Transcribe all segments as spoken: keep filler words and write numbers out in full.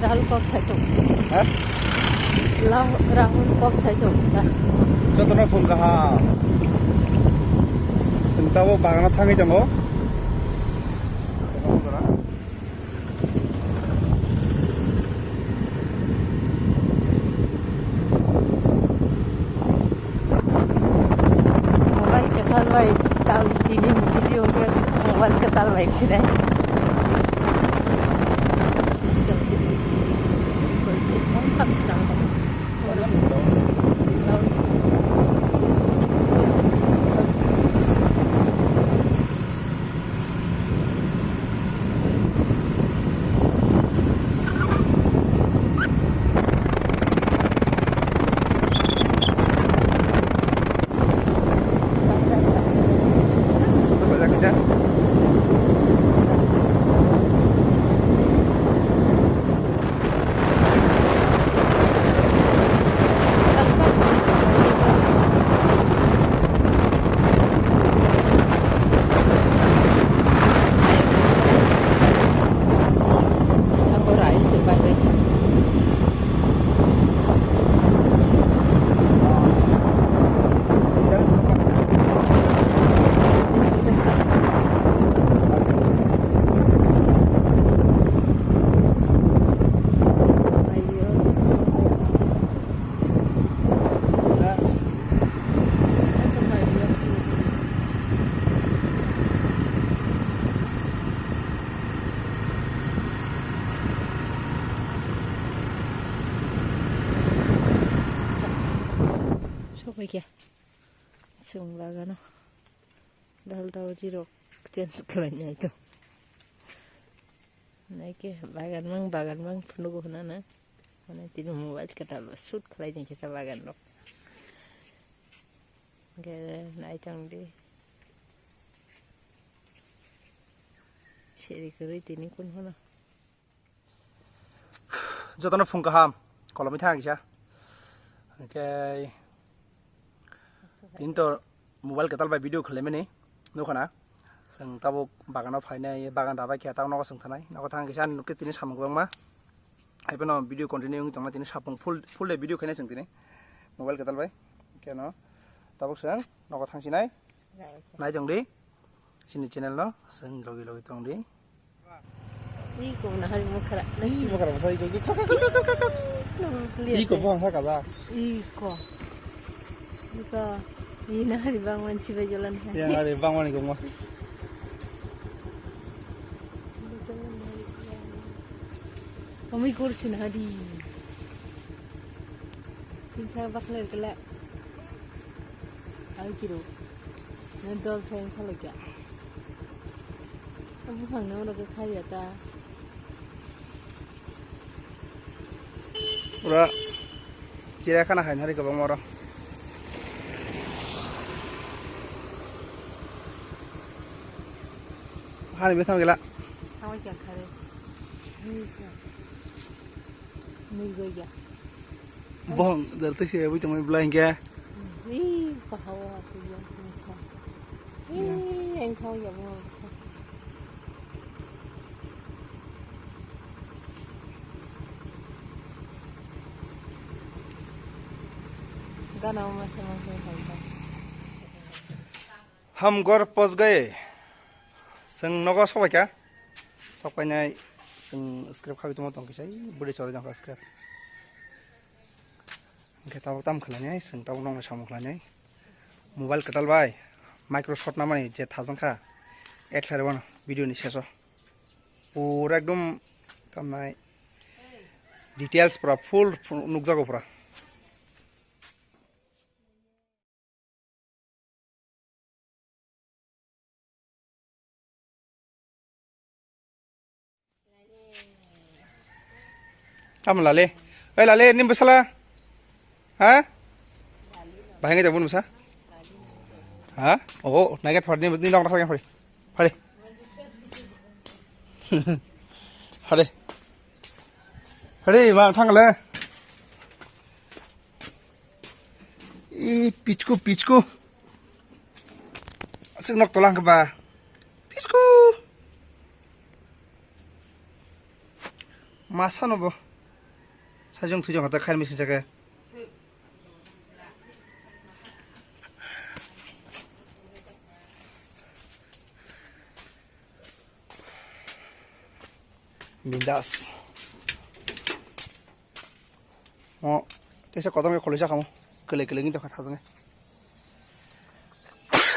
Rahul kok saitok. Ha? Lah-, Rahul kok saitok. Jotono phone kaham. Sengtabo bagana thangwi tongo. Mobile kwtal bai tang tini video khe mobile kwtal bai khe. Sobai khe chwng bagano dal dal rok change khlai nai to. Nai khe bagan mang, bagan mang phunuk hwnana. Mane tini mobile kwtal shoot khlai ni khe ta bagan rok. Hwnkhe nai tong di. Seri kwrwi tini kun phano. Jotono phung kaham, kolomwi thang kisa. Hwnkhe tini to mobile kwtal bai video khwlaimani nukha na. Chwng tabuk bagano phainai, bagan rabai khe tabuk nogo chwng thanai. Nogo thang kisa nukhe tini samung kwbangma. Haiphano video continue wngwi tongna tini sapung full, full day video khaina chwng tini mobile kwtal bai. Keno tabuk chwng nogo thangsinai. Nai tong di. Chini channel no chwng logi logi tong di. Iko na hari mokra. Ih, mokra bwsa iko, iko, kha, kha, kha. Iko buphang sakha ba. Iko. Iko. Ina hari bangman chibai jalan hai. Ya hari bangman iko mo. Kami kursi na hari. Sinsa bakler kala. Ai kiro. Nan dol chayang khala kya. Abu phang na oro kha ya ta. Pura chiriakhana hai nari kwbangma oro. Hani bethang gela. Thawi kya khare. Ni kya. Ni goi kya. Bong, dar tei se bui tongmani bwlai hwnkhe. Ih, kahawa, aku yang kungsa. Ih, yang kau ya mau. Gana mama sama kau kau. Ham gor pos gai. Chwng nogo sobaikha. Sokpainai chwng scrap khagwi tongma tong kisa. Bwrwi chori jangkha scrap. Hwnkhe tabuk tamo khlainai, chwng tabuk nokno samung khlainai. Mobile kwtal bai Microsoft namani je thajang kha, add khlai rwmano video ni seso. Pura ekdom tamnai details pura full nukjago pura. Tamo lale. Oi lale, nim bwsala. Ha? Bahai ngai tabun bwsa. Ha? Oh, naiga thor nim, nim dong thor nim. Phari. Phari. Phari, ma thang le. I pichku, pichku. Asik nok tolang keba. Pichku. Masa no bo. Sajung thujung hata khair machine chake. Bindas. O, tesa kodong ke kholi sakamo. Kele kele ngi dokha thajang.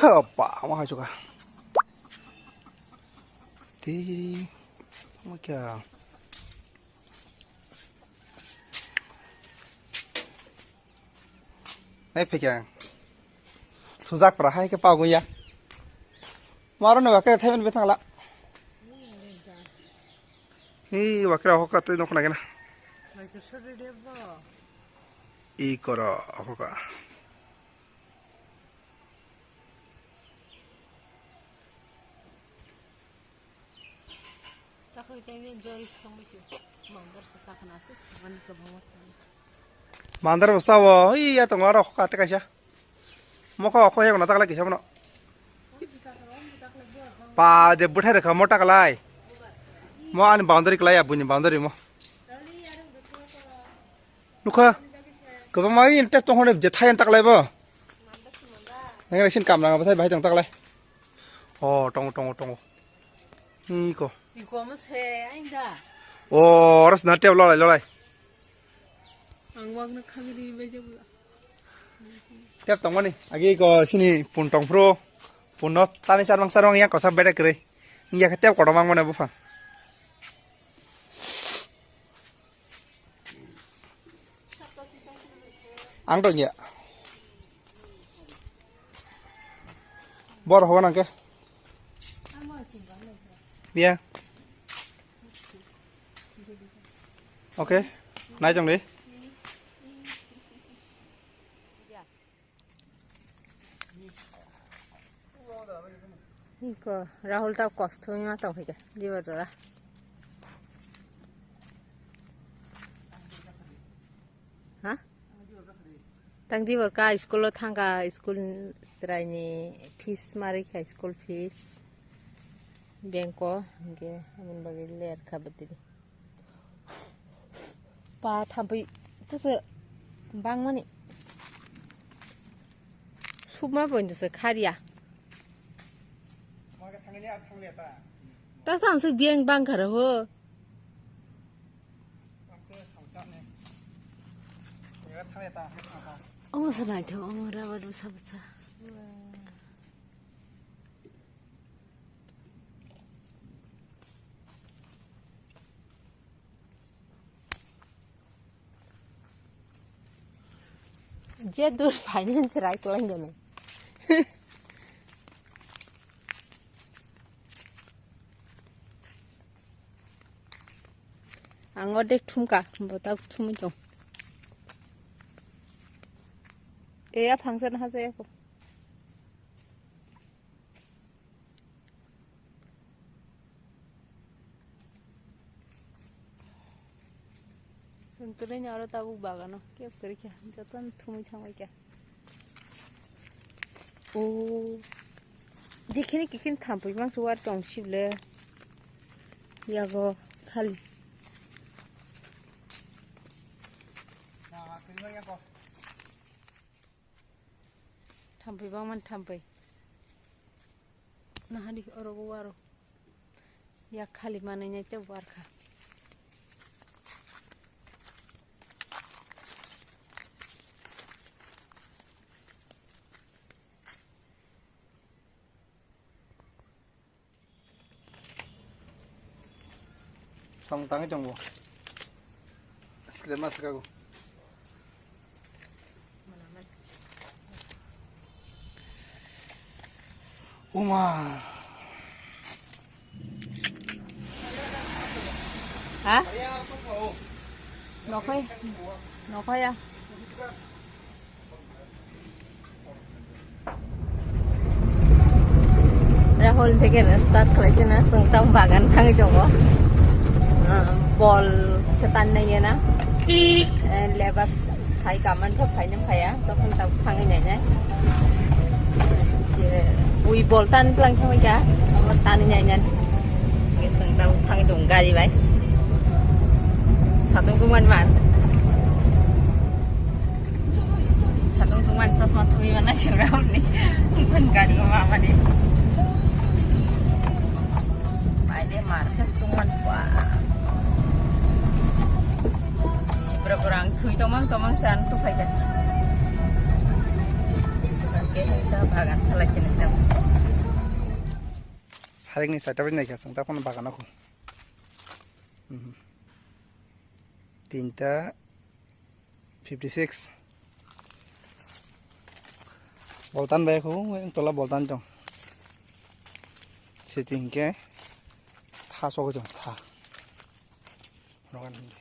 Apa, ma hai suka. Ti, ma kya. Nai phekya. Thujak pra hai ke pagun ya. Maro no bakre thaiben be thangla. Hi bakre ho ka tei nokna gena. I koro ho ka. Takhwlwi tei joris thangbai se. Mandar se sakna aswk sakani kwbangma thangwi. Mandar bo sao, iya tongo aro kate kaisa. Mokho okho yagna taklai kisa bono. Pa je bwthai rwkha mo taklai. Mo ani boundary klai ya buini boundary mo. Nukha. Kwbangma wi tei tongkhorni je thai taklai bo. Nang sin kam nang bwthai bai tong taklai. O tongo tongo tongo. Iko. Iko mo se, ainda. O, oro sna tep lolai, lolai. Ang wak na khamiri bai jabu. Tep tongmani, agi iko sini pun tong phro. Pun no tani sar bang sar bang yang kosa beda kere. Iya ke tep kodo mang mana bufang. Ang to ya. Bor hogo nang ke. Biya. Oke. Nai jong de. Iko Rahul ta kosto ma tong phai khe, diba dora. Ha? Tang diba ka school o thangka, school sraini fees mari kha, school fees. Bank o, hingke, amon bagwi ler kha bwtwi. Pa thampui tese bangmani. Sukma pointo se kharia. Ta sam se biang bang khara ho. Omo se naithok, omo rubber bwsa bwsa. Je dur finance rai kelang gana. Ang ordek thumka, bo tak thumwi tong. Eya function ha jaya ko. Chwng twrwino oro tabuk bagano kep kwrwi kha, jotono thumwi thangbai kha. O, jekhini kikhini thampui mangso war tong sibole. Yago khali. Thampui bangmani thampui. Nahani oro o waro. Yak khali manwi nai tei warkha. Song tangwi tongo. Screen ma swkago. Uma. Ha? Nokhai. Nokhai ya. Rahul theke start khlaisina, chwng tamo bagan thangwi tongo. Ah, bol se tan nai na. Eh, lebar sai kaman tho phaina phaya, tokon ta thangwi nai nai. Eh, ui bol tan tlang thangwi ka, amo tan nai nai. Chwng tamo thangwi tong gari bai. Satung kuman man. Man chosma thui mana sura ni. Ban gari ma mani. Pai de mar khe tung man pa. Sibra borang thui tomang tomang san tu phai da. Oke, ta bagan thala sini ta. Sarik ni saita bai nai kha sang ta kono bagan ako. Mhm. Tinta fifty six. Boltan bai khu, yang tola boltan jong. Siti hingke tha sok jong tha. Rogan hindi.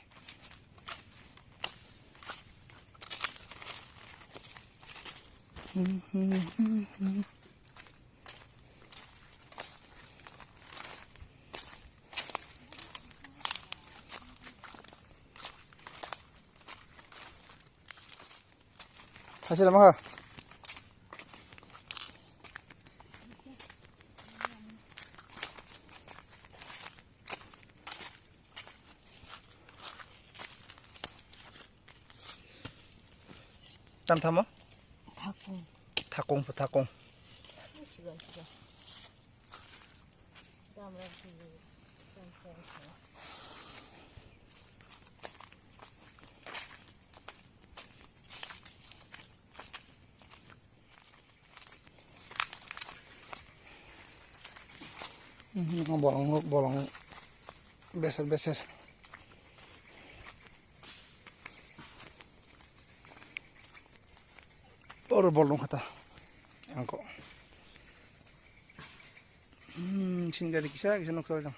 Thaisila maha. Tam thamo? Thakung. Thakung pho thakung. Siga, siga. Tam ra siga. Tam ra siga. Mhm, bolong, bolong beser, beser. Oro bolong kata. Angko. Hmm, sini gari kisa, kisa noksa jang.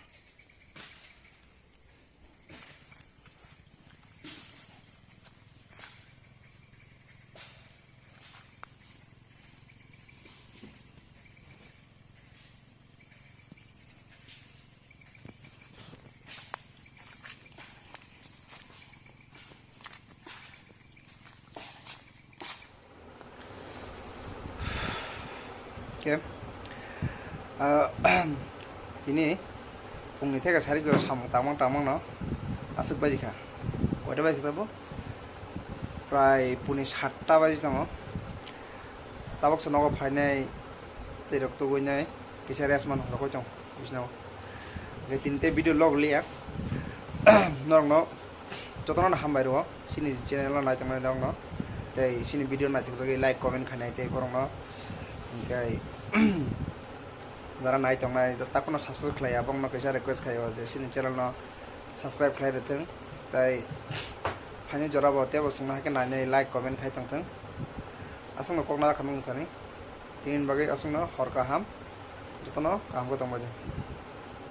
Oke. Ah, tini phungni theke sari khe samung tangmang tangmang no aswk baji kha. Koita baji kha tabuk? Prai puni satta baji tongo. Tabuk se nogo phainai twi rok tugui nai kisa rest man rokoi tong bisino. Oke, tini tei video log liya. Norokno jotono hambai rwo, chini channel no naitongnai rokno, tei chini video naithok jagwi like, comment khainai tei borokno, hwnkhe jara naitongnai takhorno subscribe khlaiya, bongno kaisa request khaio je chini channel no subscribe khlai rwthwng, tei phaini jorabo teibo chwngno haikhe nainai like, comment khai tongthwng. Aswkno kokna khamung thani, tini bagwi aswkno hor kaham, jotono kaham khe tongbai di.